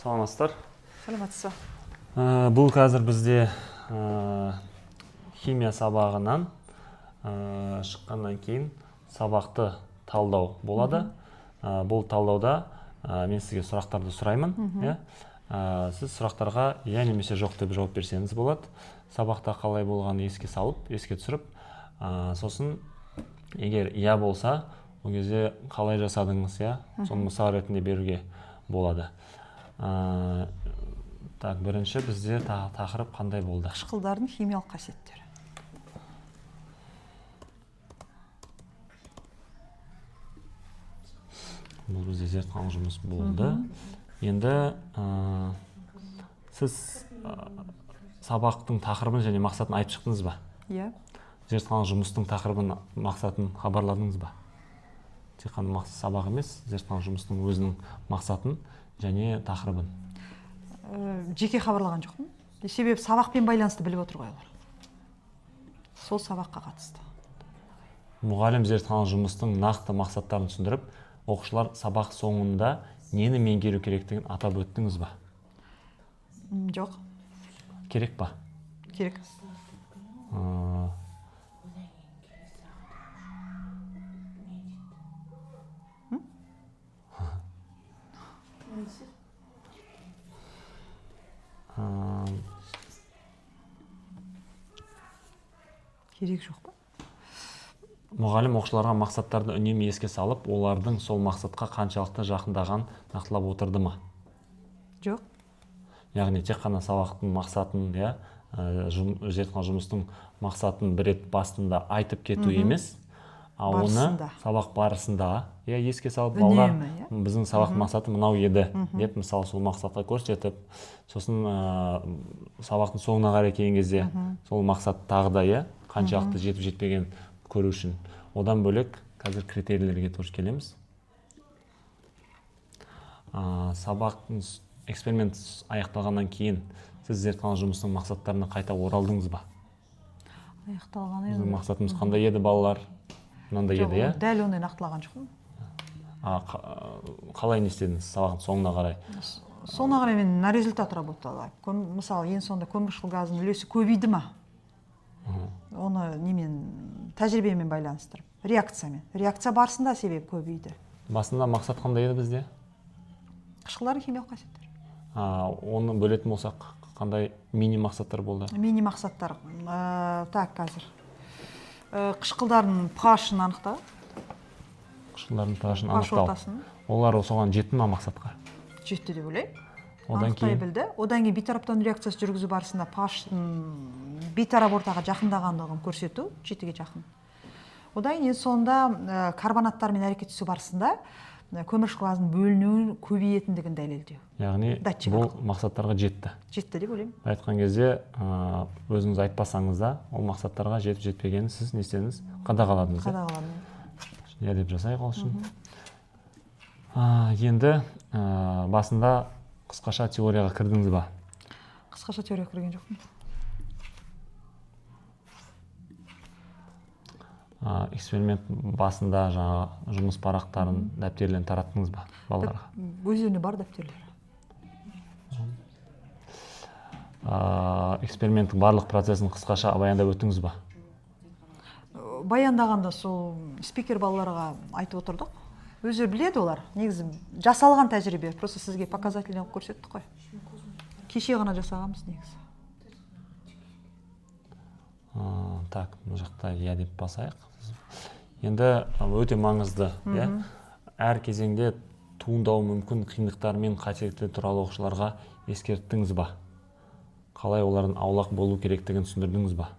Саламатсыздар. Саламатсыз ба? Бұл қазір бізде химия сабағынан шыққаннан кейін сабақты талдау болады. Бұл талдауда мен сізге сұрақтарды сұраймын, иә? Сіз сұрақтарға иә немесе жоқ деп жауап берсеңіз болады. Сабақта қалай болғанын еске салып, еске түсіріп, сосын егер иә болса, ол кезде қалай жасадыңыз, иә? Соны мысал ретінде беруге болады. Так, бірінші бізде тақырып қандай болды? Қышқылдардың химиялық қасиеттері. Бұл бізде зертханалық жұмыс болды. Енді сіз сабақтың тақырыбын және мақсатын айтып шықтыңыз ба? Иә. Зертханалық жұмыстың тақырыбын, мақсатын хабарладыңыз ба? Тек қана сабақ емес, зертханалық жұмыстың өзінің мақсатын және тақырыбын. Жеке хабарлаған жоқпын. Себебі сабақпен байланысты біліп отыр ғой олар. Сол сабаққа қатысты. Мұғалім зертханалық жұмыстың нақты мақсаттарын түсіндіріп, оқушылар сабақ соңында нені меңгеру керектігін атап өттіңіз ба? Жоқ. Керек па? Керек. Керек жоқ па? Мұғалім оқушыларға мақсаттарды үнемі еске салып, олардың сол мақсатқа қаншалықты жақындағанын нақтылап отырды ма? Жоқ. Яғни тек қана сабақтың мақсатын, иә, зертханалық жұмыстың мақсатын бір рет басында айтып кету емес, а оны Барысында. сабақ барысында, иә, еске салып, балалар, Үнемі, иә? біздің сабақ мақсаты мынау еді деп, мысалы, сол мақсатқа көрсетіп, сосын сабақтың соңына қарай келген кезде сол мақсат тағы да, иә, қаншалықты жетіп жетпеген көру үшін. Одан бөлек қазір критерийлерге тоже келеміз. Сабақтың эксперимент аяқталғаннан кейін сіз зертханалық жұмыстың мақсаттарына қайта оралдыңыз ба? Аяқталған Біздің енді. мақсатымыз қандай еді, балалар? Мынандай Жоқ, еді, иә? Дәл ондай нақтылаған жоқпын. Қалай не істедіңіз сабақтың соңына қарай? Соңына қарай мен на результат работала. Мысалы, ең соңында көмірқышқыл газының үлесі көбейді ма? Оны немен, тәжірибемен байланыстырып, реакциямен. Реакция барысында себеп көбейді. Басында мақсат қандай еді бізде? Қышқылдардың химиялық қасиеттері. Оны бөлетін болсақ, қандай мини мақсаттар болды? Мини мақсаттар. Так, қазір. Қышқылдардың pH-ын анықтау. Қышқылдардың pH-ын pH анықтау. ортасын. Олар соған жетті ма мақсатқа? Жетті деп ойлаймын. Одан Анықтай кейін? білді. Одан кейін бейтараптану реакциясы жүргізу барысында pH-ның бейтарап ортаға жақындағандығын көрсету, 7-ге жақын. Одан кейін сонда карбонаттармен әрекеттесу барысында көмірқышқыл газының бөлінуін көбейетіндігін дәлелдеу. Яғни Датчик бұл арқылы. мақсаттарға жетті. Жетті деп ойлаймын. Айтқан кезде өзіңіз айтпасаңыз да, ол мақсаттарға жетіп жетпегенін сіз не істедіңіз? Қадағаладыңыз, иә? Қадағаладым. Иә деп жасайық ол үшін. Енді басында қысқаша теорияға кірдіңіз ба? Қысқаша теорияға кірген жоқпын. Эксперимент басында жаңағы жұмыс парақтарын, дәптерлерін тараттыңыз ба балаларға? Өздеріне бар дәптерлер. Эксперименттің барлық процесін қысқаша баяндап өттіңіз ба? Баяндағанда сол спикер балаларға айтып отырдық. Өздері біледі олар. Негізі жасалған тәжірибе. Просто сізге показательный қылып көрсеттік қой. Кеше ғана жасағанбыз негізі. Так, мына жақта иә деп басайық. Енді өте маңызды, иә? Әр кезеңде туындауы мүмкін қиындықтар мен қателіктер туралы оқушыларға ескерттіңіз ба? Қалай олардың аулақ болу керектігін түсіндірдіңіз ба?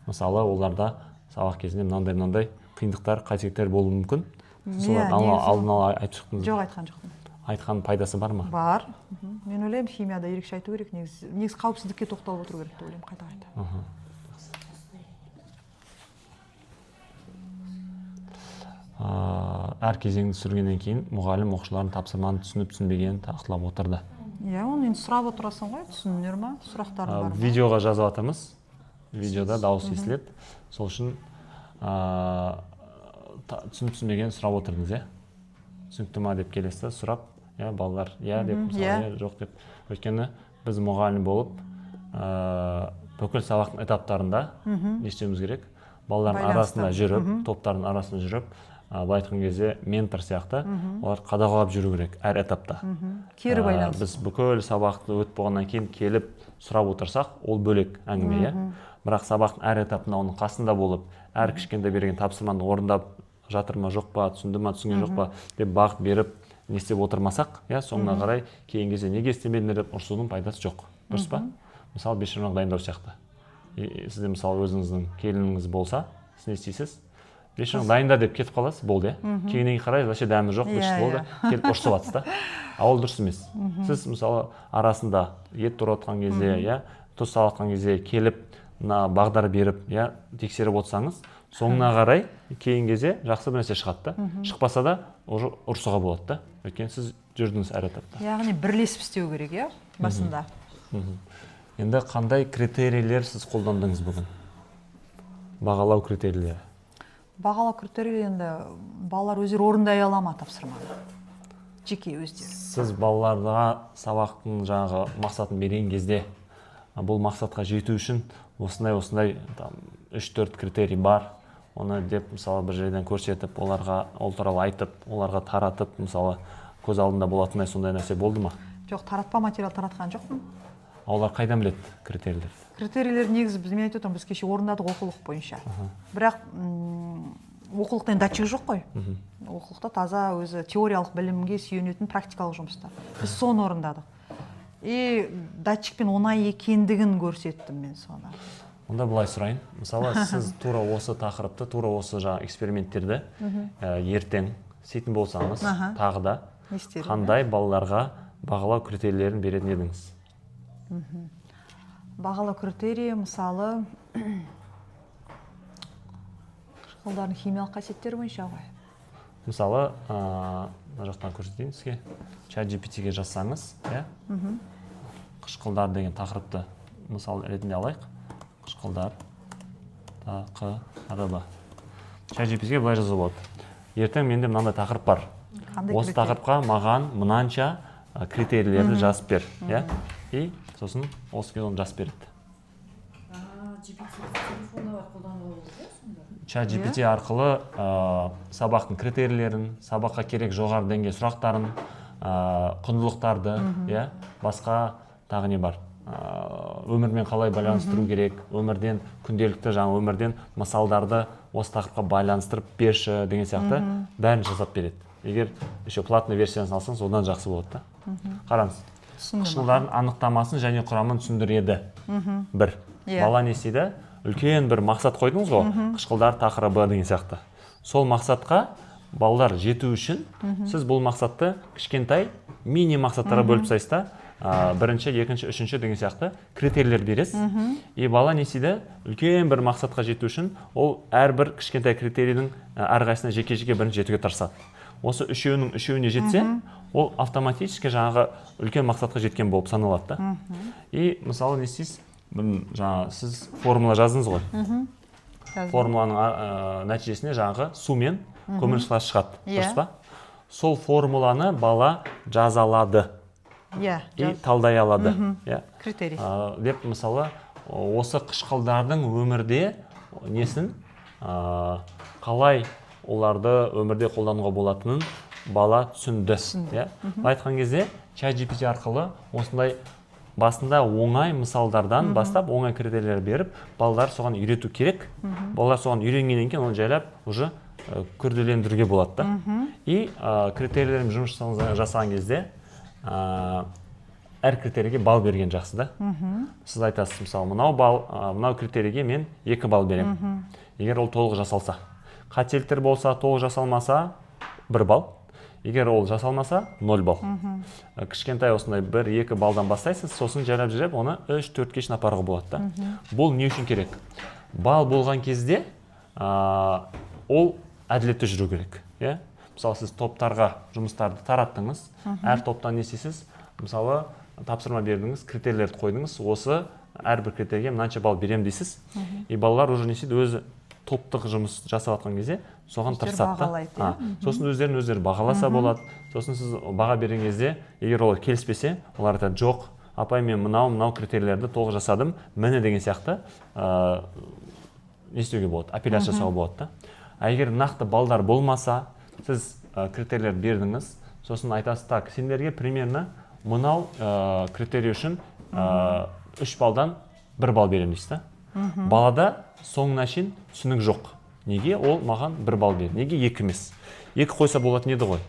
Мысалы, оларда сабақ кезінде мынандай-мынандай қиындықтар, қателіктер болуы мүмкін. Сіз Иә, соларды негізі алдын ала айтып шықтыңыз ба? Жоқ, айтқан жоқпын. Айтқан пайдасы бар ма? Бар. Мен ойлаймын, химияда ерекше айту керек. Негізі қауіпсіздікке тоқталып отыру керек деп ойлаймын қайта-қайта. Әр кезеңді түсіргеннен кейін мұғалім оқушылардың тапсырманы түсініп түсінбегенін нақтылап отырды. Иә, оны енді сұрап отырасың ғой, түсіндіңдер ма? Сұрақтарың бар ма? Видеоға жазып жатырмыз. Видеода дауыс естіледі. Сол үшін, түсініп түсінбегенін сұрап отырдыңыз, иә? Түсінікті ма деп келесі сұрап, Иә, балалар иә деп, мысалы, иә, жоқ деп. Өйткені біз мұғалім болып, бүкіл сабақтың этаптарында не істеуіміз керек? Балалардың Байланыста. арасында жүріп, топтардың арасында жүріп, былай айтқан кезде, ментор сияқты олар қадағалап жүру керек әр этапта. Кері байланыс. Біз бүкіл сабақты өтіп болғаннан кейін келіп сұрап отырсақ, ол бөлек әңгіме, иә. Бірақ сабақтың әр этапында оның қасында болып, әр кішкентай берген тапсырманы орындап жатыр ма, жоқ па, түсінді ма, түсінген жоқ па деп бағыт беріп, не істеп отырмасақ, иә, соңына қарай келген кезде неге істемедіңдер деп ұрсудың пайдасы жоқ, дұрыс па? Мысалы, бешбармақ дайындау сияқты. Сізде, мысалы, өзіңіздің келініңіз болса, сіз не істейсіз? Бешбармақ дайында деп кетіп қаласыз, болды, иә. Кейіннен қарай, вообще дәмі жоқ, быт болды, келіп ұрсып жатсыз да. А ол дұрыс емес. Сіз, мысалы, арасында ет турап жатқан кезде, иә, тұз салып жатқан кезде келіп, мына бағдар беріп, иә, тексеріп отырсаңыз, соңына қарай кейін кезде жақсы бір нәрсе шығады да. Шықпаса да, уже ұрсуға болады да, өйткені сіз жүрдіңіз әр этапта. Яғни бірлесіп істеу керек, иә, басында. Енді қандай критерийлер сіз қолдандыңыз бүгін, бағалау критерийлері? Бағалау критерийі енді балалар өздері орындай ала ма тапсырманы, жеке өздері. Сіз балаларға сабақтың жаңағы мақсатын берген кезде, бұл мақсатқа жету үшін осындай осындай там үш төрт критерий бар оны деп, мысалы, бір жерден көрсетіп, оларға ол туралы айтып, оларға таратып, мысалы, көз алдында болатындай сондай нәрсе болды ма? Жоқ, таратпа материал таратқан жоқпын. А олар қайдан біледі критерийлерді? Критерийлер негізі біз, мен айтып отырмын, біз кеше орындадық оқулық бойынша. Бірақ оқулықта енді датчик жоқ қой. Оқулықта таза өзі теориялық білімге сүйенетін практикалық жұмыстар. Біз соны орындадық и датчикпен оңай екендігін көрсеттім мен соны. Онда былай сұрайын: мысалы, сіз тура осы тақырыпты, тура осы жаңағы эксперименттерді ертең істейтін болсаңыз, тағы да Не істер едім, қандай балаларға бағалау критерийлерін беретін едіңіз? Бағалау критерийі, мысалы, қышқылдардың химиялық қасиеттері бойынша ғой. Мысалы, мына жақтан көрсетейін сізге. Чат GPT-ге жазсаңыз, иә, қышқылдар деген тақырыпты мысал ретінде алайық. Қышқылдар тақырыбы. Чат GPT-ге былай жазуға болады: ертең менде мынандай тақырып бар, Қандай осы критерий? тақырыпқа маған мынанша критерийлерді жазып бер, иә. И сосын ол сізге оны жазып береді. GPT телефонда бар, қолдануға болады, иә, сонда? Чат GPT арқылы сабақтың критерийлерін, сабаққа керек жоғары деңгей сұрақтарын, құндылықтарды, иә, басқа тағы не бар, өмірмен қалай байланыстыру керек, өмірден, күнделікті жаңа өмірден мысалдарды осы тақырыпқа байланыстырып берші деген сияқты, бәрін жасап береді. Егер еще платный версиясын алсаңыз, одан жақсы болады да. Қараңыз. Түсіндім. Қышқылдардың анықтамасын және құрамын түсіндіреді. Бір бала не істейді? Үлкен бір мақсат қойдыңыз ғой, қышқылдар тақырыбы деген сияқты. Сол мақсатқа балалар жету үшін сіз бұл мақсатты кішкентай мини мақсаттарға бөліп тастайсыз да, бірінші, екінші, үшінші деген сияқты критерийлер бересіз. И бала не істейді? Үлкен бір мақсатқа жету үшін ол әрбір кішкентай критерийдің әрқайсысына жеке жеке бірінші жетуге тырысады. Осы үшеуінің үшеуіне жетсе, ол автоматически жаңағы үлкен мақсатқа жеткен болып саналады да. И мысалы, не істейсіз? Жаңа сіз формула жаздыңыз ғой. Жаздым. Формуланың нәтижесінде жаңағы су мен көмірқышқыласы шығады, дұрыс па? Сол формуланы бала жаза алады и талдай алады, иә. Критерий. Деп, мысалы, осы қышқылдардың өмірде несін, қалай оларды өмірде қолдануға болатынын бала түсінді, иә. Былай айтқан кезде, чат GPT арқылы осындай басында оңай мысалдардан бастап, оңай критерийлер беріп, балалар соған үйрету керек. Балалар соған үйренгеннен кейін, оны жайлап уже күрделендіруге болады да. И критерийлермен жұмыс жасаған кезде, әр критерийге балл берген жақсы да. Сіз айтасыз, мысалы, мынау балл, мынау критерийге мен 2 балл беремін, егер ол толық жасалса. Қателіктер болса, толық жасалмаса, 1 балл, егер ол жасалмаса, 0 балл. Кішкентай осындай 1-2 балдан бастайсыз, сосын жайлап жайлап оны үш төртке шейін апаруға болады да. Бұл не үшін керек? Балл болған кезде, ол әділетті жүру керек, иә. Мысалы, сіз топтарға жұмыстарды тараттыңыз. Әр топтан не істейсіз? Мысалы, тапсырма бердіңіз, критерийлерді қойдыңыз, осы әрбір критерийге мынанша балл беремін дейсіз. И балалар уже не істейді өзі? Топтық жұмыс жасап жатқан кезде соған Өздері тырысады да. Бағалайды, А, сосын өздерін өздері бағаласа болады. Сосын сіз баға берген кезде, егер олар келіспесе, олар айтады: «Жоқ, апай, мен мынау мынау критерийлерді толық жасадым, міне», — деген сияқты. Не істеуге болады? Апелляция жасауға болады да. А егер нақты балдар болмаса, сіз критерийлер бердіңіз, сосын айтасыз: «Так, сендерге примерно мынау критерий үшін 3 балдан 1 балл беремін», — дейсіз да. Балада соңына шейін түсінік жоқ: неге ол маған 1 балл берді, неге екі емес, екі қойса болатын еді ғой?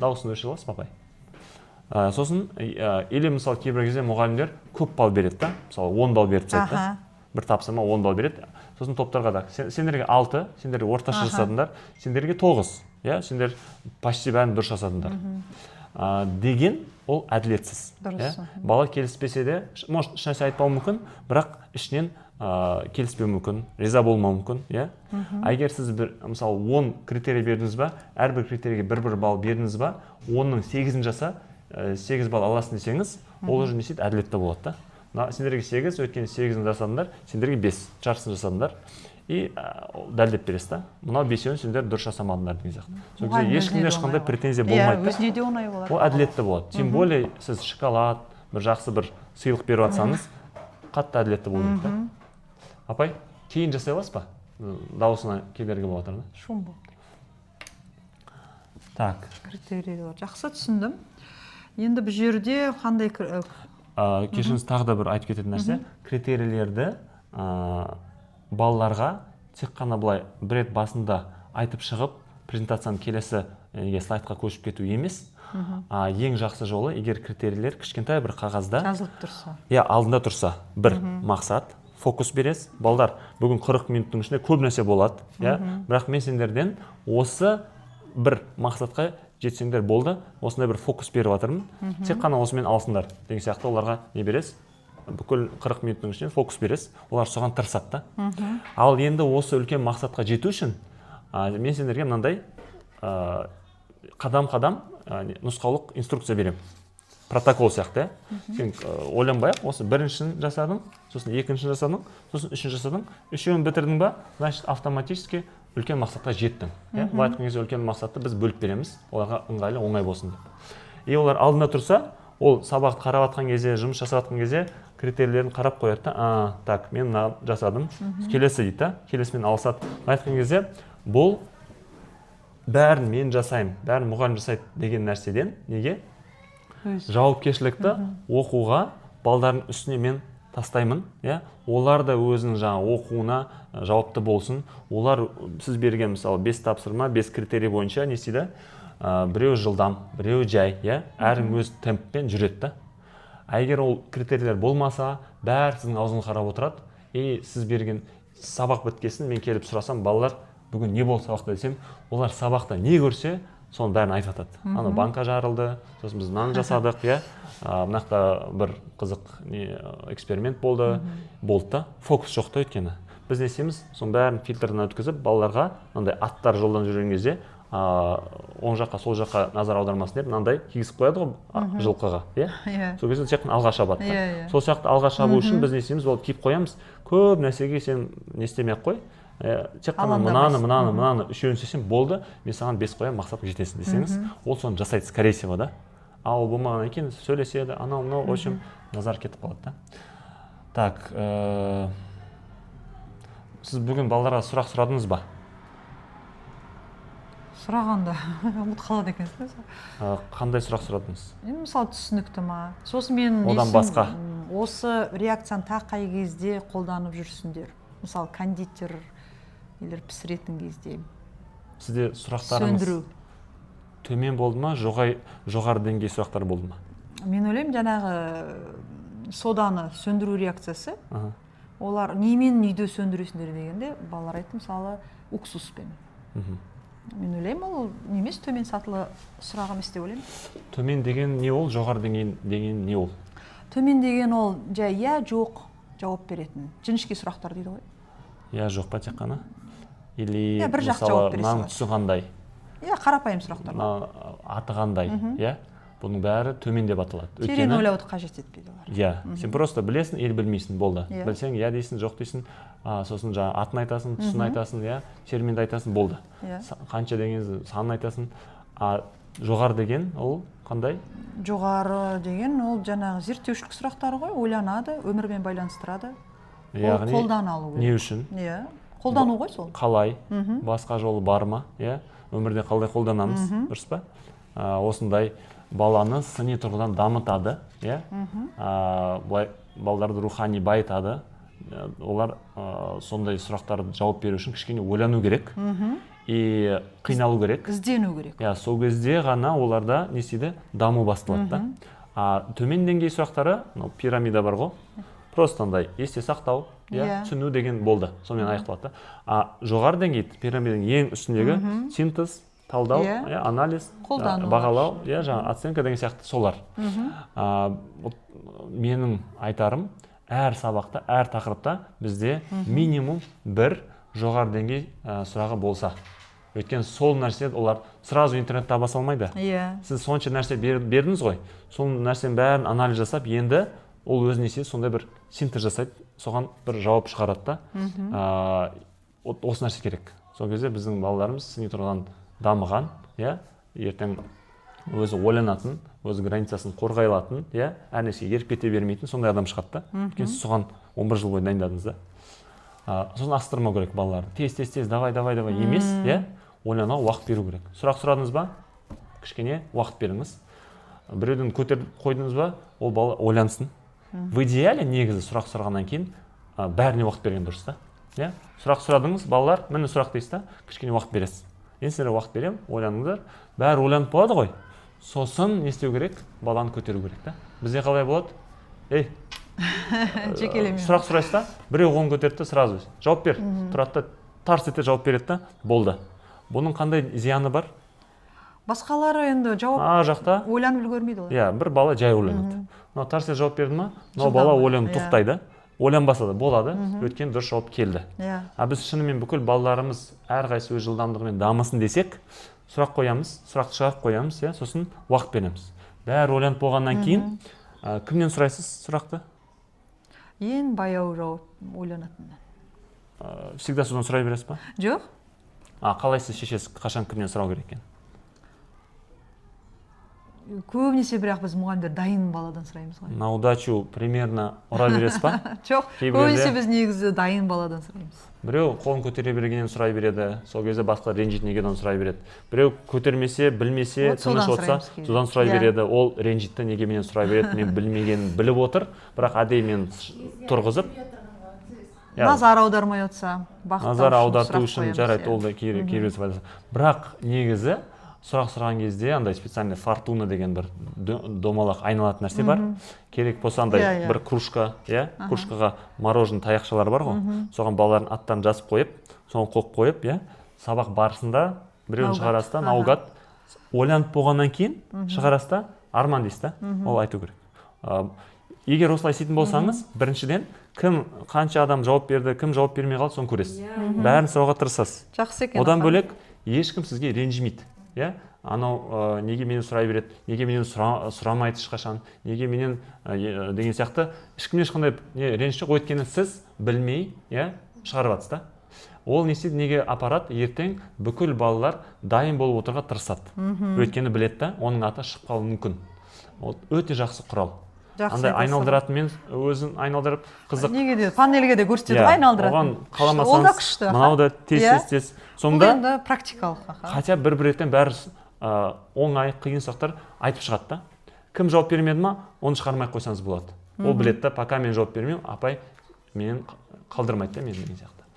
Дауысын өшіре аласыз ба, апай? Сосын или мысалы, кейбір кезде мұғалімдер көп балл береді да, мысалы, 10 балл беріп тастайды да. Бір тапсырма 10 балл береді. Сосын топтарға да: «Сендерге 6, сендер орташа жасадыңдар, сендерге 9, иә, сендер почти бәрін дұрыс жасадыңдар», деген ол әділетсіз. Дұрыс. Иә? Бала келіспесе де, может, ешнәрсе айтпауы мүмкін, бірақ ішінен келіспеуі мүмкін, риза болмауы мүмкін, иә. А егер сіз бір, мысалы, 10 критерий бердіңіз ба, әрбір критерийге бір бір балл бердіңіз ба, 10-ның 8-ін жаса, 8 балл аласың десеңіз, ол уже не істейді? Әділетті болады да. Мына сендерге 8, өйткені 8-ін жасадыңдар, сендерге 5, жартысын жасадыңдар. И ол дәлелдеп бересіз да, мынау бесеуін сендер дұрыс жасамадыңдар деген сияқты. Сол кезде Мұғалім өзіне ешкімде де ешқандай оңай претензия болады. болмайды Иә, да. өзіне де оңай болады. Ол әділетті болады. Тем более сіз шоколад, бір жақсы бір сыйлық беріп жатсаңыз, қатты әділетті болу керек та. Апай, кейін жасай аласыз ба? Дауысына кедергі болып жатыр да. Шум болып тұр. Так. Критерийлер жақсы, түсіндім. Енді бұл жерде қандай Кешіріңіз, тағы да бір айтып кететін нәрсе: критерийлерді балаларға тек қана былай бір рет басында айтып шығып, презентацияның келесі неге, слайдқа көшіп кету емес, а ең жақсы жолы, егер критерийлер кішкентай бір қағазда жазылып тұрса. Иә, алдында тұрса. Бір мақсат, фокус бересіз: «Балдар, бүгін 40 минуттың ішінде көп нәрсе болады, иә, бірақ мен сендерден осы бір мақсатқа жетсеңдер болды, осындай бір фокус беріп жатырмын, тек қана осымен алсыңдар», — деген сияқты. Оларға не бересіз? Бүкіл 40 минуттың ішінен фокус бересіз, олар соған тырысады да. «Ал енді осы үлкен мақсатқа жету үшін мен сендерге мынандай қадам қадам нұсқаулық, инструкция беремін, протокол сияқты, иә. Сен ойланбай ақ осы біріншісін жасадың, сосын екіншісін жасадың, сосын үшінші жасадың, үшеуін бітірдің ба, значит, автоматически үлкен мақсатқа жеттің», иә. Былай айтқан кезде, үлкен мақсатты біз бөліп береміз оларға, ыңғайлы, оңай болсын деп. И олар алдында тұрса, ол сабақты қарап жатқан кезде, жұмыс жасап жатқан кезде критерийлерін қарап қояды да: «А, так, мен мына жасадым, келесі», — дейді да, келесімен алысады. Былай айтқан кезде, бұл бәрін мен жасаймын, бәрін мұғалім жасайды деген нәрседен неге жауапкершілікті оқуға балдардың үстіне мен тастаймын, иә, олар да өзінің жаңа оқуына жауапты болсын. Олар сіз берген, мысалы, бес тапсырма, бес критерий бойынша не істейді? Біреуі жылдам, біреуі жай, иә, әркім өз темппен жүреді да. А егер ол критерийлер болмаса, бәрі сіздің аузыңызға қарап отырады. И сіз берген сабақ біткесін мен келіп сұрасам: «Балалар, бүгін не болды сабақта?» — десем, олар сабақта не көрсе, соның бәрін айтып жатады: «Ана банка жарылды, сосын біз мынаны жасадық, иә, мына жақта бір қызық не, эксперимент болды», — болды да. Фокус жоқ та. Өйткені біз не істейміз? Соның бәрін фильтрден өткізіп, балаларға мынандай аттар жолдан жүрген кезде оң жаққа, сол жаққа назар аудармасын деп, мынандай кигізіп қояды ғой жылқыға, иә. Иә. Сол кезде тек қана алға шабады да. Иә, иә. Сол сияқты алға шабу үшін біз не істейміз? Ол киіп қоямыз. Көп нәрсеге сен не істемей ақ қой, тек қана мынаны, Алаңдамайсың. мынаны, мынаны, үшеуін істесең болды, мен саған 5 қоямын, мақсатқа жетесің десеңіз, ол соны жасайды, скорее всего да. Ал ол болмағаннан кейін сөйлеседі, анау мынау, в общем, назар кетіп қалады да. Так, сіз бүгін балаларға сұрақ сұрадыңыз ба? Сұрағанда ұмытып қалады екенсің. Қандай сұрақ сұрадыңыз? Енді, мысалы, түсінікті ма? Сосын мен Одан басқа? Осы реакцияны тағы қай кезде қолданып жүрсіңдер? Мысалы, кондитер нелер пісіретін кезде. Сізде сұрақтарыңыз Сөндіру. төмен болды ма, жоғары деңгей сұрақтар болды ма? Мен ойлаймын, жаңағы соданы сөндіру реакциясы. Олар немен үйде сөндіресіңдер дегенде, балалар айтты, мысалы, уксуспен. Мен ойлаймын, ол не емес, төмен сатылы сұрақ емес деп ойлаймын. Төмен деген не ол, жоғары деңгей деген не ол? Төмен деген ол жай иә, жоқ жауап беретін жіңішке сұрақтар дейді ғой. Иә, жоқ па тек қана, или Иә, бір жақты мысалы, жауап бере мынаның салады. түсі қандай? Иә, қарапайым сұрақтар. Мына аты қандай, иә. Бұның бәрі төмен деп аталады. Терең ойлауды қажет етпейді олар. Иә, сен просто білесің или білмейсің, болды. Иә. Білсең, иә дейсің, жоқ дейсің, сосын жаңағы атын айтасың, түсін айтасың, иә, терминді айтасың, болды. Иә. Қанша деген санын айтасың. А жоғары деген ол қандай? Жоғары деген ол жаңағы зерттеушілік сұрақтары ғой, ойланады, өмірмен байланыстырады. Ол Яғни қолдана алу не керек. үшін? Иә, қолдану ғой сол. Қалай? Басқа жолы бар ма? Иә, өмірде қалай қолданамыз, дұрыс па? Осындай баланы сыни тұрғыдан дамытады, иә. Былай балдарды рухани байытады. Олар сондай сұрақтарды жауап беру үшін кішкене ойлану керек и қиналу керек, іздену керек. Иә, сол кезде ғана оларда не істейді, даму басталады да. А төмен деңгей сұрақтары, мынау пирамида бар ғой, просто андай есте сақтау, иә, түсіну деген болды, сонымен аяқталады да. А жоғары деңгей, пирамиданың ең үстіндегі синтез, талдау, иә, анализ, қолдану. Бағалау, иә, жаңағы оценка деген сияқты солар. Вот менің айтарым, әр сабақта, әр тақырыпта бізде минимум бір жоғары деңгей сұрағы болса, өйткені сол нәрсе олар сразу интернет таба салмайды. Сіз сонша нәрсе бердіңіз ғой, сол нәрсенің бәрін анализ жасап, енді ол өзі не істейді, сондай бір синтез жасайды, соған бір жауап шығарады да. Вот осы нәрсе керек. Сол кезде біздің балаларымыз сыни тұрғыдан дамыған, иә, ертең өзі ойланатын, өз границасын қорғай алатын, иә, әр нәрсеге еріп кете бермейтін сондай адам шығады да. Өйткені сіз соған 11 жыл бойы дайындадыңыз да. Сосын асықтырмау керек балаларды, тез, тез, тез, давай, давай, давай емес, иә, ойлануға уақыт беру керек. Сұрақ сұрадыңыз ба, кішкене уақыт беріңіз. Біреуден көтеріп қойдыңыз ба, ол бала ойлансын. В идеале негізі сұрақ сұрағаннан кейін бәріне уақыт берген дұрыс та, иә. Сұрақ сұрадыңыз, балалар, міне сұрақ дейсіз да, кішкене уақыт бересіз. Енді сіздерге уақыт беремін, ойланыңыздар. Бәрі ойланып болады ғой, сосын не істеу керек? Баланы көтеру керек та. Бізде қалай болады? Ей, жекелеме. Сұрақ сұрайсыз да, біреу қолын көтерді да, сразу жауап бер, тұрады да, тарс ете жауап береді да, болды. Бұның қандай зияны бар? Басқалары енді жауап Ар жақта ойланып үлгермейді олар. Иә, бір бала жай ойланады, мынау тарс ете жауап берді ма, мынау Жылдам. бала ойланып тоқтайды, ойланбаса да болады, өйткені дұрыс жауап келді. А біз шынымен бүкіл балаларымыз әрқайсысы өз жылдамдығымен дамысын десек, сұрақ қоямыз, сұрақты шығарып қоямыз, иә, сосын уақыт береміз. Бәрі ойланып болғаннан кейін кімнен сұрайсыз сұрақты? Ең баяу жауап ойланатыннан. Всегда содан сұрай бересіз ба? Жоқ. А қалай сіз шешесіз, қашан кімнен сұрау керек екенін? Көбінесе бірақ біз, мұғалімдер, дайын баладан сұраймыз ғой. На удачу примерно ұра бересіз ба? Жоқ. Кейбіреулер- Көбінесе біз негізі дайын баладан сұраймыз. Біреу қолын көтере бергеннен сұрай береді, сол кезде басқалар ренжиді, неге одан сұрай береді. Біреу көтермесе, білмесе, Вот тыныш содан отырса, сұраймыз кейде. содан сұрай береді. Ол ренжиді да, неге менен сұрай береді, мен білмегенін біліп отыр, бірақ әдейі мені тұрғызып. Иә. Назар аудармай отырса, бағыттау Назар үшін аударту сұрақ үшін қоямыз, жарайды, иә. ол да кейбір пайдасы. Бірақ негізі сұрақ сұраған кезде андай специальный фортуна деген бір домалақ айналатын нәрсе бар. Керек болса, андай Иә, иә. бір кружка, иә, кружкаға мороженое таяқшалар бар ғой, соған балалардың аттарын жазып қойып, соны қойып қойып, иә, сабақ барысында біреуін Наугад. шығарасыз да, наугад ойланып болғаннан кейін шығарасыз да, Арман дейсіз да, ол айту керек. Егер осылай істейтін болсаңыз, біріншіден, кім, қанша адам жауап берді, кім жауап бермей қалды, соны көресіз, бәрін сұрауға тырысасыз. Жақсы екен. Одан аха. бөлек, ешкім сізге ренжімейді, иә, анау неге менен сұрай береді, неге менен сұрамайды ешқашан, неге менен деген сияқты ешкімнен ешқандай не реніш жоқ, өйткені сіз білмей, иә, шығарып жатсыз да. Ол не істейді, неге апарады? Ертең бүкіл балалар дайын болып отыруға тырысады, өйткені біледі да, оның аты шығып қалуы мүмкін. Ол өте жақсы құрал. Жақсы Андай айтасың. айналдыратынмен, өзін айналдырып, қызық. Неге де, панельге де көрсетеді Иә, ғой айналдыратын. оған Күшті. Ол да қаламасаңыз, күшті, аха. мынау да тез, тез, тез. Бұл Сонда енді практикалық, аха. хотя бір бір реттен бәрі оңай, қиын сұрақтар айтып шығады да. Кім жауап бермеді ма, оны шығармай ақ қойсаңыз болады. Ол біледі да, пока мен жауап бермеймін, апай менен қалдырмайды да мені деген сияқты.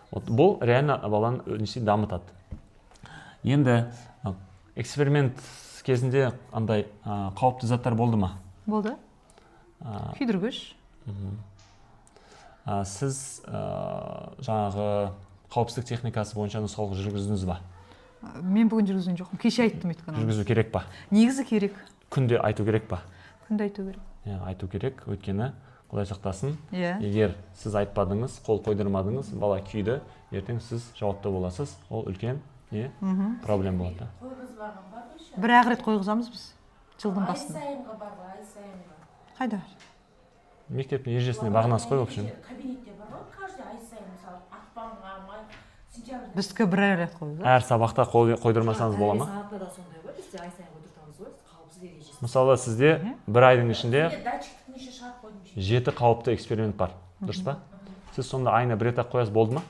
Вот бұл реально баланы не істейді, дамытады. Енді эксперимент кезінде андай қауіпті заттар болды ма? Болды. Күйдіргіш. Сіз жаңағы қауіпсіздік техникасы бойынша нұсқаулық жүргіздіңіз ба? Мен бүгін жүргізген жоқпын, кеше айттым өйткені. Жүргізу керек па? Негізі керек. Күнде айту керек па? Күнде айту керек. Иә, айту керек, өйткені құдай сақтасын, егер сіз айтпадыңыз, қол қойдырмадыңыз, бала күйді, ертең сіз жауапты боласыз. Ол үлкен не, проблема болады да. Қойғызбаған бар ғой еще. Бір ақ рет қойғызамыз біз. Жылдың Ай басында. сайынғы бар ғой, ай сайынғы. Қайда? Мектептің ережесіне бағынасыз ғой, в общем. Кабинетте бар ғой, каждый ай сайын, мысалы, ақпанға, май, сентябрьде. Біздікі бір ай рет қойды. Әр сабақта қол қойдырмасаңыз бола ма? Сағатта да сондай ғой, бізде ай сайын қойдыртамыз ғой, қауіпсіз ережесі. Мысалы, сізде бір айдың ішінде Мен датчиктің неше шығарып қойдым ше. жеті қауіпті эксперимент бар, дұрыс па? Сіз сонда айына бір рет ақ қоясыз, болды ма,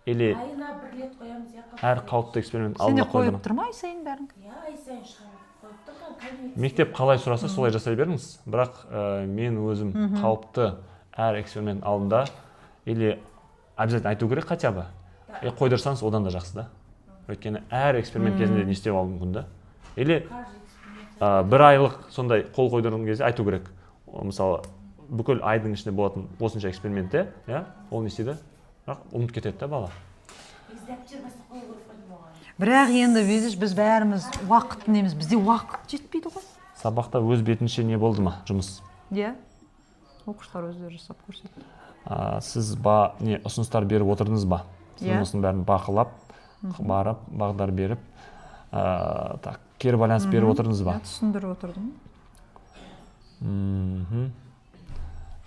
или Айына бір рет қоямыз, иә. Әр қауіпті эксперимент Сенде алдында қойды қойып ма? тұр ма ай сайын бәрін? Иә, ай сайын шығарып қойып тұр ғой кабинет. Мектеп қалай сұраса, солай жасай беріңіз. Бірақ мен өзім қауіпті әр эксперимент алдында или обязательно айту керек хотя бы, и қойдырсаңыз, одан да жақсы да, өйткені әр эксперимент кезінде не істеп алуы мүмкін да, или Каждый эксперимент. Бір айлық сондай қол қойдырған кезде айту керек. Мысалы, бүкіл айдың ішінде болатын осынша экспериментте, иә, ол не істейді, бірақ ұмытып кетеді да бала. Негізі дәптер басып қою керек қой деймін оған. Бірақ енді, видишь, біз бәріміз уақыт неміз, бізде уақыт жетпейді ғой. Сабақта өз бетінше не болды ма, жұмыс? Иә, оқушылар өздері жасап көрсетті. Сіз ба не ұсыныстар беріп отырдыңыз ба? Сіз Иә. осының бәрін бақылап барып, бағдар беріп, так, кері байланыс беріп отырдыңыз ба? Иә, түсіндіріп отырдым.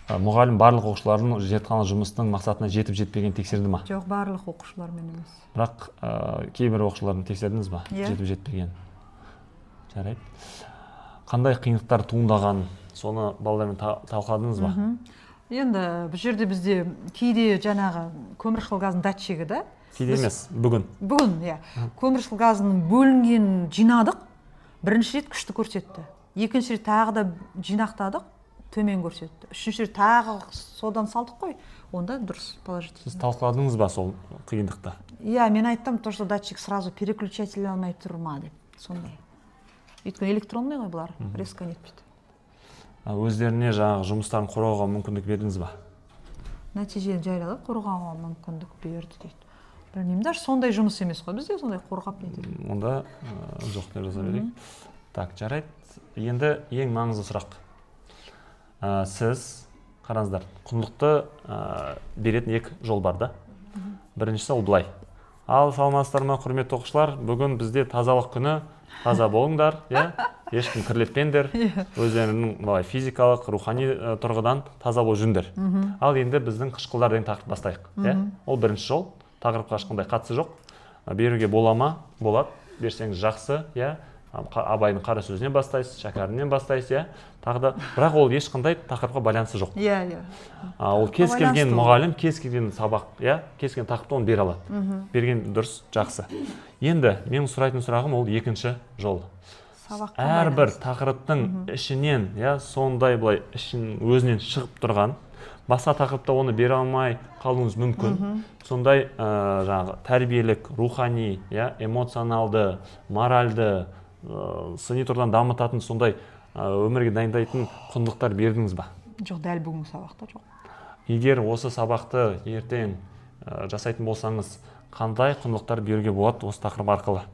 Мұғалім барлық оқушылардың зертханалық жұмыстың мақсатына жетіп жетпегенін тексерді ма? Жоқ, барлық оқушылармен емес. Бірақ кейбір оқушылардың тексердіңіз ба? Иә. Жетіп жетпеген. Жарайды, қандай қиындықтар туындаған, соны балалармен талқыладыңыз ба? Енді бұл жерде бізде кейде жаңағы көмірқышқыл газының датчигі да. Кейде емес, бүгін. Бүгін, иә, көмірқышқыл газының бөлінгенін жинадық. Бірінші рет күшті көрсетті, екінші рет тағы да жинақтадық, төмен көрсетті, үшінші рет тағы содан салдық қой, онда дұрыс, положительно. Сіз талқыладыңыз ба сол қиындықты? Иә, мен айттым то, что датчик сразу переключатель алмай тұр ма деп сондай, өйткені электронный ғой бұлар, резко нетпейді. Өздеріне жаңағы жұмыстарын қорғауға мүмкіндік бердіңіз ба? Нәтижені жариялап, қорғауға мүмкіндік берді дейді. Білмеймін даже, сондай жұмыс емес қой бізде, сондай қорғап нетеді. Онда жоқ деп жаза берейік. Так, жарайды, енді ең маңызды сұрақ. Сіз қараңыздар, құндылықты беретін екі жол бар да. Біріншісі ол былай: «Ал, саламатсыздар ма, құрметті оқушылар, бүгін бізде тазалық күні, таза болыңдар, иә, ешкім кірлетпеңдер, өздерінің былай физикалық, рухани тұрғыдан таза болып жүріңдер. Ал енді біздің қышқылдар деген тақырып бастайық», иә. Ол бірінші жол, тақырыпқа ешқандай қатысы жоқ. Беруге бола ма? Болады, берсеңіз жақсы, иә. Абайдың қара сөзінен бастайсыз, Шәкәрімнен бастайсыз, иә, тағы да. Бірақ ол ешқандай тақырыпқа байланысы жоқ. иә иә А, ол кез Байланысты келген ол. мұғалім кез келген сабақ, иә, кез келген тақырыпты оны бере алады. Берген дұрыс, жақсы. Енді менің сұрайтын сұрағым ол екінші жол. Сабаққа Әрбір байланысты. тақырыптың ішінен, иә, сондай былай ішін өзінен шығып тұрған, басқа тақырыпта оны бере алмай қалуыңыз мүмкін, сондай жаңағы тәрбиелік, рухани, иә, эмоционалды, моральды, сыни тұрғыдан дамытатын, сондай өмірге дайындайтын құндылықтар бердіңіз ба? Жоқ, дәл бүгінгі сабақта жоқ. Егер осы сабақты ертең жасайтын болсаңыз, қандай құндылықтар беруге болады осы тақырып арқылы?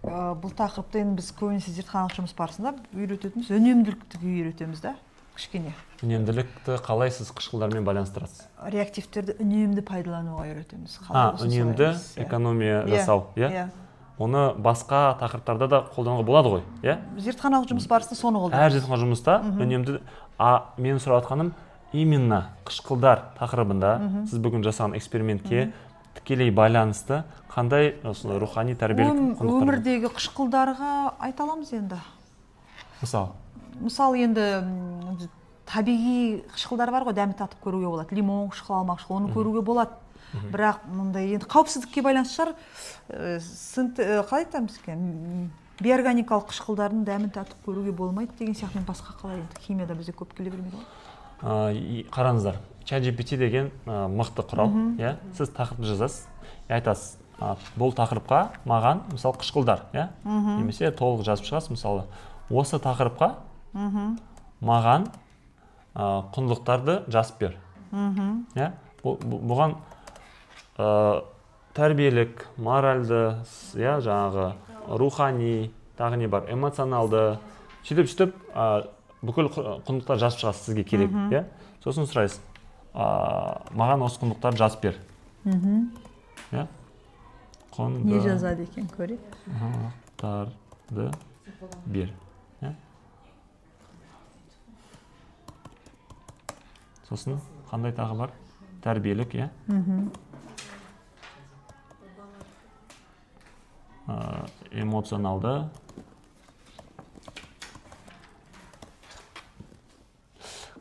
Бұл тақырыпты енді біз көбінесе зертханалық жұмыс барысында үйрететініміз үнемділікті үйретеміз да кішкене. Үнемділікті қалай сіз қышқылдармен байланыстырасыз? Реактивтерді үнемді пайдалануға үйретеміз. Қалай А, болсын, үнемді солай емес, иә. экономия Иә, жасау, иә. Иә. Оны басқа тақырыптарда да қолдануға болады ғой, иә? Зертханалық жұмыс барысында соны қолданамыз. Әр зертхана жұмыста үнемді. А менің сұрап жатқаным именно қышқылдар тақырыбында сіз бүгін жасаған экспериментке тікелей байланысты қандай осындай рухани, тәрбиелік құндылықтар бар? Өмірдегі қышқылдарға айта аламыз енді. Мысалы? Мысалы, енді табиғи қышқылдар бар ғой, дәмі татып көруге болады, лимон қышқыл, алма қышқыл, оны көруге болады. Бірақ мындай енді қауіпсіздікке байланысты шығар, қалай айтамыз екен, биорганикалық қышқылдардың дәмін татып көруге болмайды деген сияқты. Мен басқа қалай, енді химияда бізде көп келе бермейді ғой. Қараңыздар, ChatGPT деген мықты құрал, иә. Сіз тақырыпты жазасыз и айтасыз: бұл тақырыпқа маған, мысалы, қышқылдар, иә, немесе толық жазып шығасыз, мысалы, осы тақырыпқа маған құндылықтарды жазып бер, иә. Бұған тәрбиелік, моральды, иә, жаңағы рухани, тағы не бар, эмоционалды, сөйтіп сөйтіп бүкіл құндылықтар жазып шығасыз сізге керек, иә. Сосын сұрайсыз: маған осы құндылықтарды жазып бер, иә. Не жазады екен, көрейік. Құндылықтарды бер, иә. Сосын қандай тағы бар? Тәрбиелік, иә. Эмоционалды.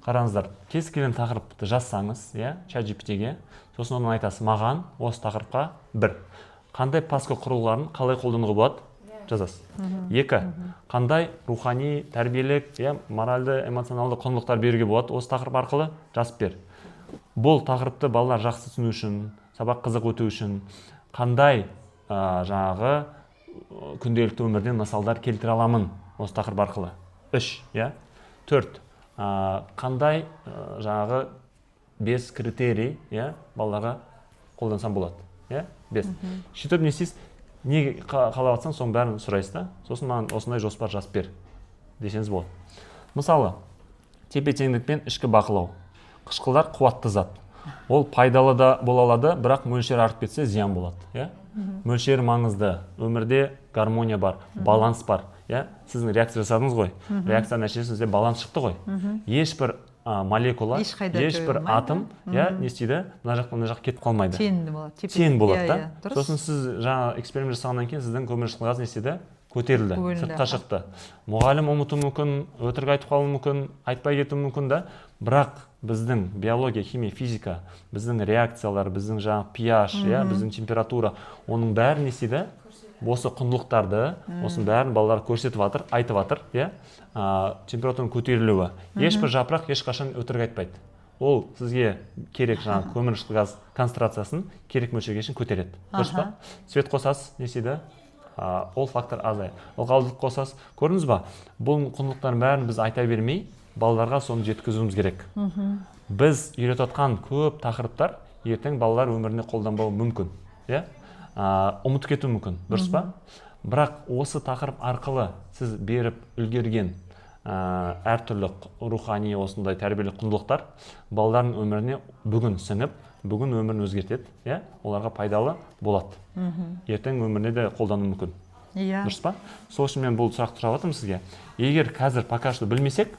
Қараңыздар, кез келген тақырыпты жазсаңыз, иә, ChatGPT-ге, сосын одан айтасыз: маған осы тақырыпқа бір, қандай Паско құрылғыларын қалай қолдануға болады, жазасыз. Екі, қандай рухани, тәрбиелік, иә, моральды, эмоционалды құндылықтар беруге болады осы тақырып арқылы, жазып бер. Бұл тақырыпты балалар жақсы түсіну үшін, сабақ қызық өту үшін қандай жаңағы күнделікті өмірден мысалдар келтіре аламын осы тақырып арқылы. Үш, иә. Төрт, қандай жаңағы 5 критерий, иә, балаларға қолдансам болады, иә, 5. Сөйтіп не істейсіз? Не қалап жатсаң, соның бәрін сұрайсыз да, сосын маған осындай жоспар жазып бер десеңіз болады. Мысалы, тепе теңдік пен ішкі бақылау. Қышқылдар қуатты зат, ол пайдалы да бола алады, бірақ мөлшері артып кетсе, зиян болады, иә. Мөлшері маңызды. Өмірде гармония бар, баланс бар, иә. Сіздің реакция жасадыңыз ғой, реакция нәтижесінде сізде баланс шықты ғой. Ешбір молекула, Ешқайда ешбір жойылмайды. атом, иә, не істейді, мына жақтан мына жаққа кетіп қалмайды. Тең болады. Тең болады Иә, да. иә, дұрыс. Сосын сіз жаңа эксперимент жасағаннан кейін сіздің көмірқышқыл газ не істеді? Көтерілді, Бөлінді. сыртқа шықты. Мұғалім ұмытуы мүмкін, өтірік айтып қалуы мүмкін, айтпай кетуі мүмкін да, бірақ біздің биология, химия, физика, біздің реакциялар, біздің жаңағы pH, иә, біздің температура, оның бәрі не істейді? Осы құндылықтарды, осының бәрін балалар көрсетіп жатыр, айтып жатыр, иә. Температураның көтерілуі, ешбір жапырақ ешқашан өтірік айтпайды. Ол сізге керек жаңағы көмірқышқыл газ концентрациясын керек мөлшерге шейін көтереді, дұрыс па? Свет қосасыз, не істейді? Ол фактор азаяды. Ылғалдылық қосасыз. Көрдіңіз ба, бұл құндылықтардың бәрін біз айта бермей, балаларға соны жеткізуіміз керек. Біз үйретіп жатқан көп тақырыптар ертең балалар өміріне қолданбауы мүмкін, иә, ұмытып кетуі мүмкін, дұрыс па? Бірақ осы тақырып арқылы сіз беріп үлгерген әртүрлі рухани, осындай тәрбиелік құндылықтар балалардың өміріне бүгін сіңіп, бүгін өмірін өзгертеді, иә, оларға пайдалы болады, ертең өміріне де қолдану мүмкін. Дұрыс па? Сол үшін мен бұл сұрақты сұрап жатырмын сізге. Егер қазір пока что білмесек,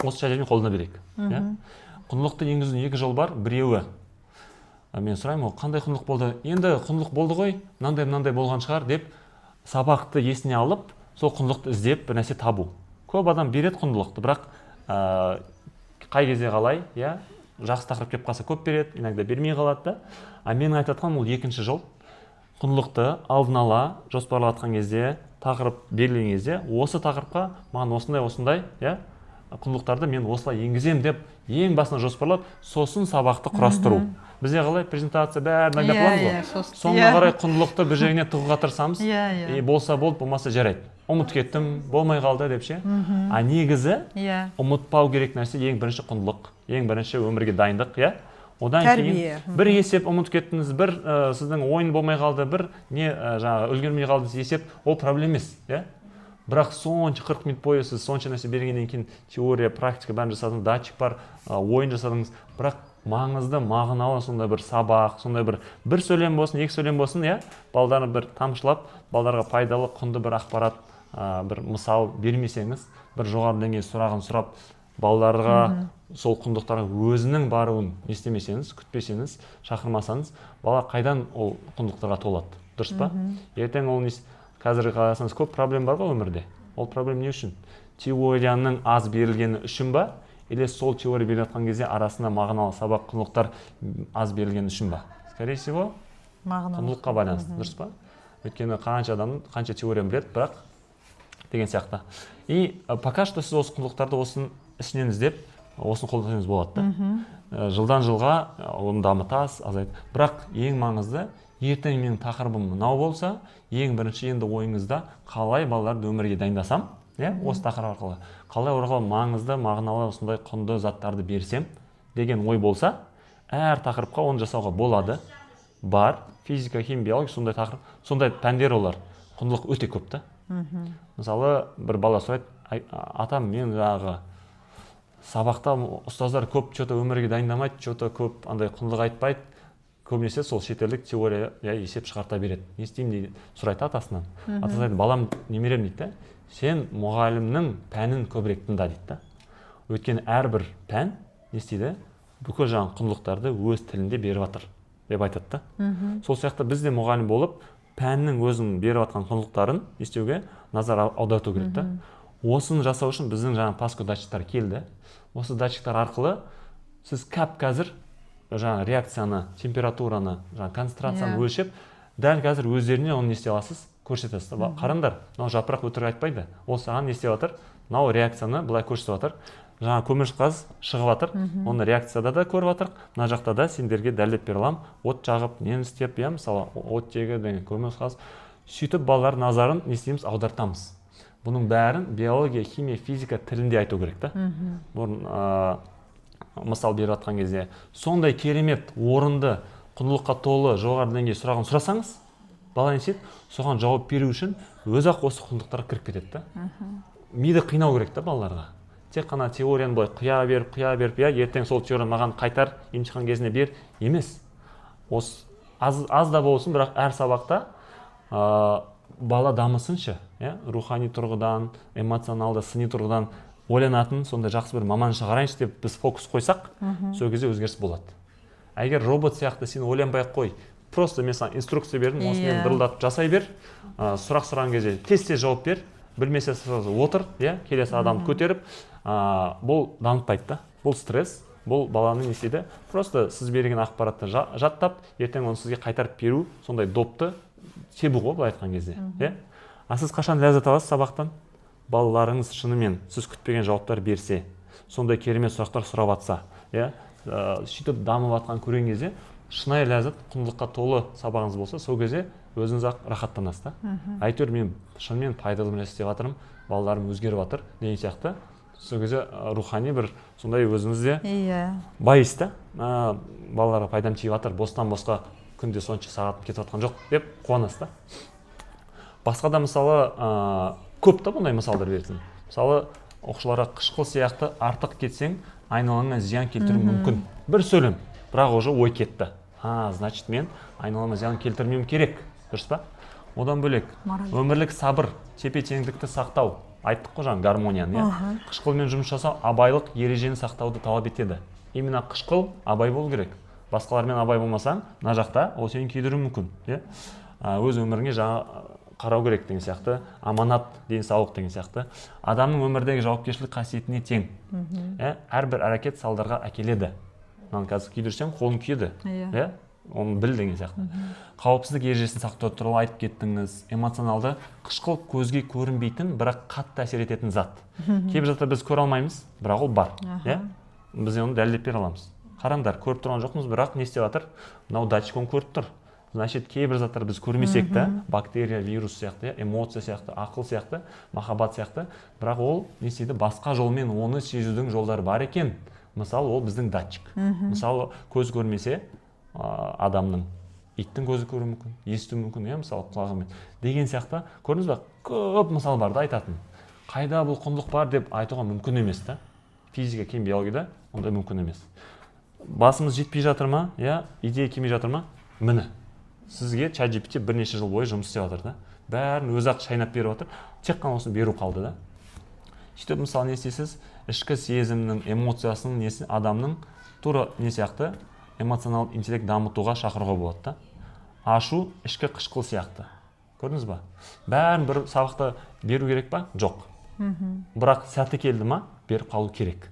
осы тәжірибені қолдана берейік, иә. Құндылықты енгізудің екі жолы бар. Біреуі, мен сұраймын ғой, қандай құндылық болды енді, құндылық болды ғой, мынандай мынандай болған шығар деп, сабақты есіне алып, сол құндылықты іздеп, бір нәрсе табу. Көп адам береді құндылықты, бірақ қай кезде қалай, иә, жақсы тақырып келіп қалса, көп береді, иногда бермей қалады да. А менің айтып жатқаным ол екінші жол: құндылықты алдын ала жоспарлап жатқан кезде, тақырып белгілеген кезде, осы тақырыпқа маған осындай осындай, иә, құндылықтарды мен осылай енгіземін деп ең басына жоспарлап, сосын сабақты құрастыру. Бізде қалай, презентация, бәрін дайындап Иә, қоямыз ғой, сосын соңына қарай құндылықты бір жеріне тығуға тырысамыз. иә иә И болса болды, болмаса жарайды, ұмытып кеттім, болмай қалды деп ше. А негізі ұмытпау керек нәрсе ең бірінші құндылық, ең бірінші өмірге дайындық, иә. Одан Тәрбие. кейін бір есеп ұмытып кеттіңіз, бір сіздің ойын болмай қалды, бір не жаңағы үлгермей қалдыңыз есеп, ол проблема емес, иә. Бірақ сонша 40 минут бойы сіз сонша нәрсе бергеннен кейін, теория, практика, бәрін жасадыңыз, датчик бар, ойын жасадыңыз, бірақ маңызды, мағыналы сондай бір сабақ, сондай бір сөйлем болсын, екі сөйлем болсын, иә, балдарды бір тамшылап, балдарға пайдалы, құнды бір ақпарат, бір мысал бермесеңіз, бір жоғары деңгей сұрағын сұрап, балаларға сол құндылықтарға өзінің баруын не істемесеңіз, күтпесеңіз, шақырмасаңыз, бала қайдан ол құндылықтарға толады, дұрыс па? Ертең ол не, қазір қарасаңыз, көп проблема бар ғой өмірде. Ол проблема не үшін? Теорияның аз берілгені үшін ба, или сол теория беріп жатқан кезде арасында мағыналы сабақ, құндылықтар аз берілгені үшін ба? Скорее всего, мағыналы құндылыққа байланысты, дұрыс па? Өйткені қанша адам қанша теорияны біледі, бірақ деген сияқты. И пока что сіз осы құндылықтарды осының ішінен іздеп, осыны қолдансаңыз болады да. Жылдан жылға оны дамытасыз, азайт. Бірақ ең маңызды, ертең менің тақырыбым мынау болса, ең бірінші енді ойыңызда қалай балаларды өмірге дайындасам, иә, осы тақырып арқылы қалай оларға маңызды, мағыналы, осындай құнды заттарды берсем деген ой болса, әр тақырыпқа оны жасауға болады. Бар физика, химия, биология, сондай тақырып, сондай пәндер, олар құндылық өте көп та. Мысалы, бір бала сұрайды: «Атам, мен жаңағы сабақта ұстаздар көп че то өмірге дайындамайды, че то көп андай құндылық айтпайды, көбінесе сол шетелдік теория, иә, есеп шығарта береді, не істеймін?» — дейді, сұрайды да атасынан. Атасы айтады: «Балам, немерем, — дейді да, — сен мұғалімнің пәнін көбірек тыңда», — дейді да. Өйткені әрбір пән Не істейді? Бүкіл жаңағы құндылықтарды өз тілінде беріп жатыр деп айтады да. Сол сияқты біз де мұғалім болып, пәннің өзінің беріп жатқан құндылықтарын не істеуге назар аударту керек та. Осыны жасау үшін біздің жаңағы Паско датчиктар келді. Осы датчиктар арқылы сіз кәп қазір жаңағы реакцияны, температураны, жаңағы концентрацияны өлшеп, дәл қазір өздеріне оны не істей аласыз, көрсетесіз да. Қараңдар, мынау жапырақ өтірік айтпайды, ол саған не істеп жатыр? Мынау реакцияны былай көрсетіп жатыр, жаңа көмірқышқыл шығып жатыр, оны реакцияда да көріп жатырық, мына жақта да сендерге дәлелдеп бере аламын, от жағып, нені істеп, иә, мысалы, оттегі деген, көмірқышқыл. Сөйтіп балалардың назарын не істейміз? Аудартамыз. Бұның бәрін биология, химия, физика тілінде айту керек та. Бұрын мысал беріп жатқан кезде сондай керемет, орынды, құндылыққа толы, жоғары деңгей сұрағын сұрасаңыз, бала не істейді? Соған жауап беру үшін өзі ақ осы құндылықтарға кіріп кетеді да. Миды қинау керек та балаларға. Тек қана теорияны былай құя беріп, құя беріп, иә, ертең сол теорияны маған қайтар, емтихан кезінде бер емес. Осы аз, аз да болсын, бірақ әр сабақта бала дамысыншы, иә, рухани тұрғыдан, эмоционалды, сыни тұрғыдан ойланатын сондай жақсы бір маман шығарайыншы деп біз фокус қойсақ, сол кезде өзгеріс болады. А егер робот сияқты сен ойланбай ақ қой, просто мен саған инструкция бердім, осымен дырылдатып жасай бер, сұрақ сұраған кезде тез тез жауап бер, білмесе сразу отыр, иә, келесі адамды көтеріп, бұл дамытпайды да. Бұл стресс, бұл баланы не істейді? Просто сіз берген ақпаратты жаттап, ертең оны сізге қайтарып беру, сондай допты тебу ғой былай айтқан кезде, иә. А сіз қашан ләззат аласыз сабақтан? Балаларыңыз шынымен сіз күтпеген жауаптар берсе, сондай керемет сұрақтар сұрап жатса, иә, сөйтіп дамып жатқанын көрген кезде, шынайы ләззат, құндылыққа толы сабағыңыз болса, сол кезде өзіңіз ақ рахаттанасыз да. Әйтеуір мен шынымен пайдалы нәрсе істеп жатырмын, балаларым өзгеріп жатыр деген сияқты. Сол кезде рухани бір сондай өзіңіз де байыз да, балаларға пайдам тиіп жатыр, бостан босқа күнде сонша сағатым кетіп жатқан жоқ деп қуанасыз да. Басқа да, мысалы, көп та бұндай мысалдар беретін. Мысалы, оқушыларға: қышқыл сияқты артық кетсең, айналаңа зиян келтіруі мүмкін. Бір сөйлем, бірақ уже ой кетті: а значит, мен айналама зиян келтірмеуім керек, дұрыс па? Одан бөлек, Мораль. өмірлік сабыр, тепе теңдікті сақтау, айттық қой жаңа гармонияны, иә. Қышқылмен жұмыс жасау абайлық, ережені сақтауды талап етеді. Именно қышқыл абай болу керек. Басқалармен абай болмасаң, мына жақта ол сені күйдіруі мүмкін, иә. Өз өміріңе жаңа қарау керек деген сияқты. Аманат, денсаулық деген сияқты, адамның өмірдегі жауапкершілік қасиетіне тең, иә. Әрбір әрекет салдарға әкеледі. Мынаны қазір күйдірсең, қолың күйеді, иә, оны біл деген сияқты. Қауіпсіздік ережесін сақтау туралы айтып кеттіңіз. Эмоционалды қышқыл көзге көрінбейтін, бірақ қатты әсер ететін зат. Кейбір заттар біз көре алмаймыз, бірақ ол бар, иә. Біз оны дәлелдеп бере аламыз: қараңдар, көріп тұрған жоқпыз, бірақ не істеп жатыр? Мынау датчик оны көріп тұр. Значит, кейбір заттар біз көрмесек та, бактерия, вирус сияқты, иә, эмоция сияқты, ақыл сияқты, махаббат сияқты, бірақ ол не істейді? Басқа жолмен оны сезудің жолдары бар екен. Мысалы, ол біздің датчик. Мысалы, көз көрмесе, адамның, иттің көзі көруі мүмкін, естуі мүмкін, иә, мысалы, құлағымен деген сияқты. Көрдіңіз ба, көп мысал бар да айтатын. Қайда бұл құндылық бар деп айтуға мүмкін емес та. Физика, химия, биологияда ондай мүмкін емес. Басымыз жетпей жатыр ма, иә, идея келмей жатыр ма? Міне, сізге Чат GPT бірнеше жыл бойы жұмыс істеп жатыр да, бәрін өзі ақ шайнап беріп жатыр, тек қана осыны беру қалды да. Сөйтіп, мысалы, не істейсіз? Ішкі сезімнің, эмоциясының несін, адамның тура не сияқты, эмоционалды интеллект дамытуға шақыруға болады да. Ашу ішкі қышқыл сияқты. Көрдіңіз ба, бәрін бір сабақта беру керек па? Жоқ. Бірақ сәті келді ма, беріп қалу керек,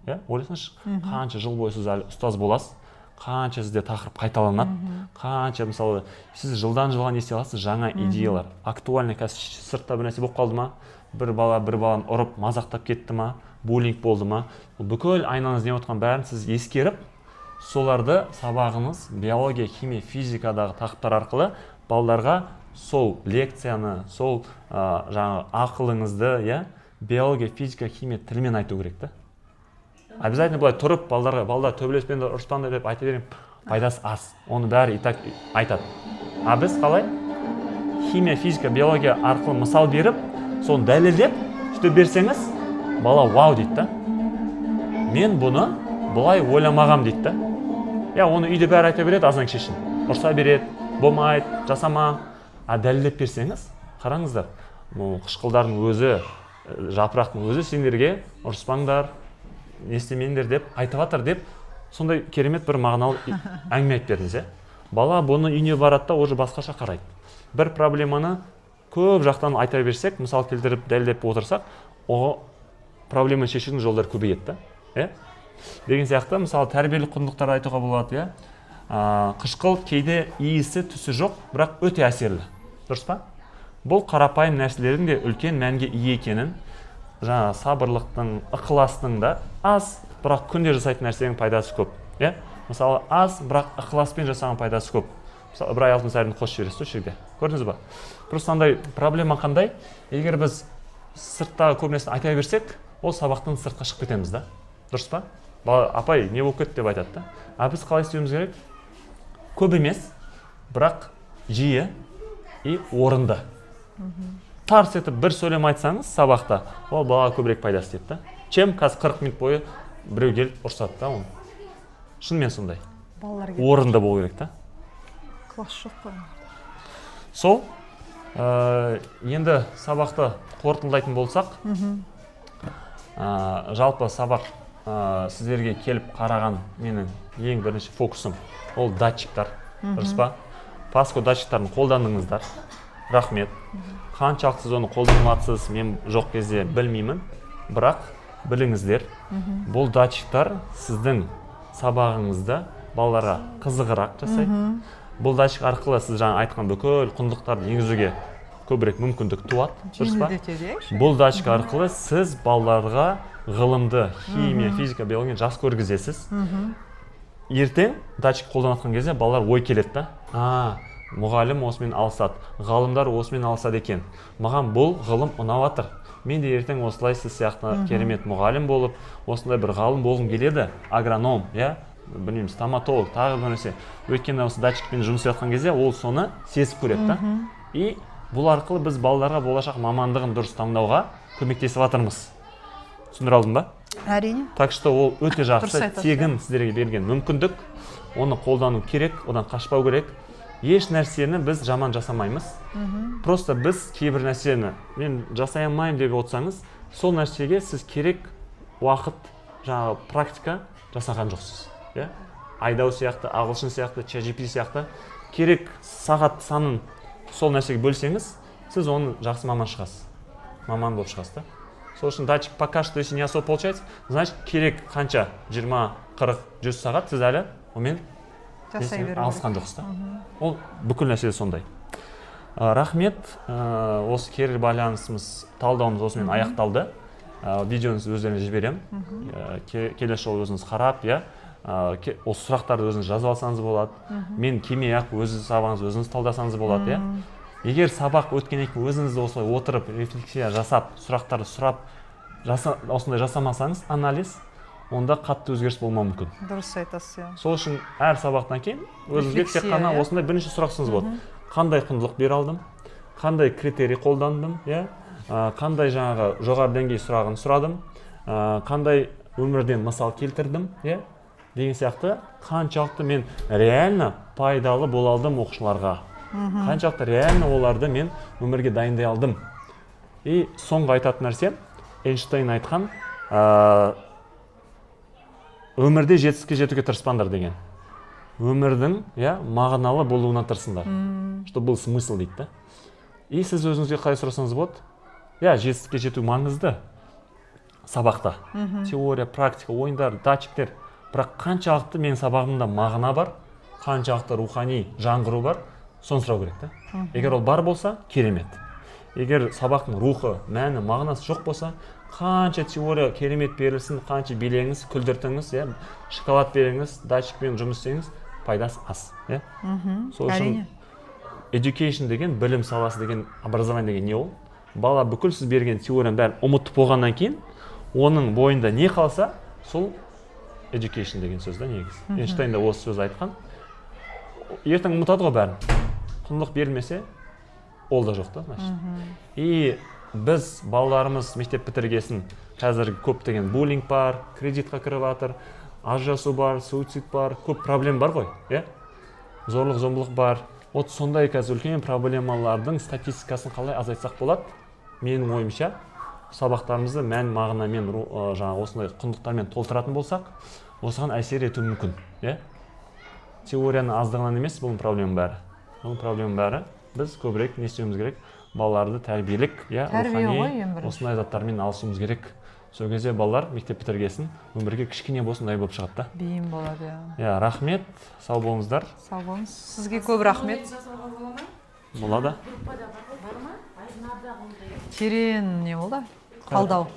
иә. Ойласаңызшы, қанша жыл бойы сіз әлі ұстаз боласыз, қанша сізде тақырып қайталанады, қанша, мысалы, сіз жылдан жылға не істей аласыз? Жаңа идеялар актуальный. Қазір сыртта бір нәрсе болып қалды ма, бір бала бір баланы ұрып, мазақтап кетті ма, буллинг болды ма, бұл бүкіл айналаңызда не болып жатқанын бәрін сіз ескеріп, соларды сабағыңыз биология, химия, физикадағы тақырыптар арқылы балаларға сол лекцияны, сол жаңағы ақылыңызды, иә, биология, физика, химия тілімен айту керек та. Обязательно былай тұрып балдарға: «Балдар, төбелеспеңдер, ұрыспаңдар», – деп айта беремін, пайдасы аз, оны бәрі и так айтады. А біз қалай? Химия, физика, биология арқылы мысал беріп, соны дәлелдеп, сөйтіп берсеңіз, бала «вау» дейді да, «мен бұны былай ойламағам» дейді да. Иә, оны үйде бәрі айта береді, азан кешін ұрса береді, болмайды, жасама. А дәлелдеп берсеңіз: қараңыздар, бұл қышқылдардың өзі, жапырақтың өзі сендерге ұрыспаңдар. не істемеңдер деп айтып жатыр деп, сондай керемет бір мағыналы әңгіме айтып бердіңіз, иә. Бала бұны үйіне барады да, уже басқаша қарайды. Бір проблеманы көп жақтан айта берсек, мысал келтіріп, дәлелдеп отырсақ, о проблема шешудің жолдары көбейеді да, иә, деген сияқты. Мысалы, тәрбиелік құндылықтарды айтуға болады, иә. Қышқыл кейде иісі, түсі жоқ, бірақ өте әсерлі, дұрыс па? Бұл қарапайым нәрселердің де үлкен мәнге ие екенін, жаңағы сабырлықтың, ықыластың да, аз, бірақ күнде жасайтын нәрсенің пайдасы көп, иә. Мысалы, аз, бірақ ықыласпен жасаған пайдасы көп. Мысалы, Ыбырай Алтынсаринді қосып жібересіз осы жерде, көрдіңіз ба? Просто андай проблема қандай: егер біз сырттағы көп нәрсені айта берсек, ол сабақтан сыртқа шығып кетеміз да, дұрыс па? Бала: «Апай, не болып кетті?» – деп айтады да. А біз қалай істеуіміз керек? Көп емес, бірақ жиі и орынды. Тарс етіп бір сөйлем айтсаңыз сабақта, ол балаға көбірек пайдасы тиеді да, чем қазір 40 минут бойы біреу келіп ұрсады да оны. Шынымен сондай. Балалар келіп Орынды болу керек та. Класс жоқ қой. Сол, енді сабақты қорытындылайтын болсақ, жалпы сабақ, сіздерге келіп қараған менің ең бірінші фокусым ол датчиктар, дұрыс па? Паско датчиктарын қолдандыңыздар, рахмет. Қаншалықты сіз оны қолданып жатсыз мен жоқ кезде, білмеймін, бірақ біліңіздер, бұл датчиктар сіздің сабағыңызды балаларға қызығырақ жасайды. Бұл датчик арқылы сіз жаңа айтқан бүкіл құндылықтарды енгізуге көбірек мүмкіндік туады, дұрыс па? Жеңілдетеді, иә. Бұл датчик арқылы сіз балаларға ғылымды, химия, физика, биологияны жас көргізесіз. Ертең датчик қолданып жатқан кезде балалар ой келеді да: «А, мұғалім осымен алысады, ғалымдар осымен алысады екен, маған бұл ғылым ұнап жатыр, мен де ертең осылай сіз сияқты керемет мұғалім болып, осындай бір ғалым болғым келеді, агроном, иә, білмеймін, стоматолог, тағы бір нәрсе». Өйткені осы датчикпен жұмыс істеп жатқан кезде ол соны сезіп көреді да. И бұл арқылы біз балаларға болашақ мамандығын дұрыс таңдауға көмектесіп жатырмыз. Түсіндіре алдым ба? Әрине. Так что ол өте Дұрыс жақсы, айтасыз. тегін сіздерге берілген мүмкіндік, оны қолдану керек, одан қашпау керек. Еш нәрсені біз жаман жасамаймыз. Просто біз кейбір нәрсені мен жасай алмаймын деп отырсаңыз, сол нәрсеге сіз керек уақыт, жаңағы практика жасаған жоқсыз, иә. Айдау сияқты, ағылшын сияқты, ChatGPT сияқты керек сағат санын сол нәрсеге бөлсеңіз, сіз оны жақсы маман шығасыз, маман болып шығасыз да. Сол үшін датчик пока что если не особо получается, значит, керек қанша, 20, 40, 100 сағат сіз әлі онымен жасай беру керек. Алысқан жоқсыз да. Ол бүкіл нәрсе сондай. Рахмет. Осы кері байланысымыз, талдауымыз осымен аяқталды. Видеоны өздеріңізге жіберемін. Келесі жолы өзіңіз қарап, иә, осы сұрақтарды өзіңіз жазып алсаңыз болады. Мен келмей ақ өз сабағыңызды өзіңіз талдасаңыз болады, иә. Егер сабақ өткеннен кейін өзіңіз осылай отырып, рефлексия жасап, сұрақтарды сұрап осындай жасамасаңыз анализ, онда қатты өзгеріс болмауы мүмкін. Дұрыс айтасыз, иә. Сол үшін әр сабақтан кейін өзіңізге тек Рефлексия, қана иә? осындай бірінші сұрақ қойсаңыз болады: қандай құндылық бере алдым, қандай критерий қолдандым, иә, қандай жаңағы жоғары деңгей сұрағын сұрадым, қандай өмірден мысал келтірдім, иә, деген сияқты. Қаншалықты мен реально пайдалы бола алдым оқушыларға, қаншалықты реально оларды мен өмірге дайындай алдым. И соңғы айтатын нәрсем, Эйнштейн айтқан, өмірде жетістікке жетуге тырыспаңдар деген, өмірдің, иә, мағыналы болуына тырысыңдар, чтобы был смысл дейді да. И сіз өзіңізге қалай сұрасаңыз болады, иә: жетістікке жету маңызды сабақта, теория, практика, ойындар, датчиктер, бірақ қаншалықты менің сабағымда мағына бар, қаншалықты рухани жаңғыру бар, соны сұрау керек та. Егер ол бар болса, керемет. Егер сабақтың рухы, мәні, мағынасы жоқ болса, қанша теория керемет берілсін, қанша билеңіз, күлдіртіңіз, иә, шоколад беріңіз, датчикпен жұмыс істеңіз, пайдасы аз, иә. Сол үшін education деген, білім саласы деген, образование деген не ол? Бала бүкіл сіз берген теорияның бәрін ұмытып болғаннан кейін оның бойында не қалса, сол education деген сөз да негізі. Эйнштейн де осы сөзді айтқан. Ертең ұмытады ғой бәрін, құндылық берілмесе, ол да жоқ та, значит. И біз балаларымыз мектеп бітіргесін, қазір көптеген буллинг бар, кредитқа кіріп жатыр, ажырасу бар, суицид бар, көп проблема бар ғой, иә, зорлық зомбылық бар. Вот сондай қазір үлкен проблемалардың статистикасын қалай азайтсақ болады? Менің ойымша, Сабақтарымызды мән мағынамен, жаңағы осындай құндылықтармен толтыратын болсақ, осыған әсер етуі мүмкін, иә. Теорияның аздығынан емес бұның проблеманың бәрі. Бұның проблеманың бәрі, біз көбірек не істеуіміз керек? Балаларды тәрбиелік, иә, Тәрбие рухани ғой ең бірінші. Осындай заттармен алысуымыз керек. Сол кезде балалар мектеп бітіргесін өмірге кішкене болсын дай болып шығады да. Бейім болады, иә. Иә, рахмет, сау болыңыздар. Сау болыңыз, сізге көп рахмет. Жасауға бола ма? Болады. Группада бар, бар ма айдынардағы ондай? Терең не болды, талдау.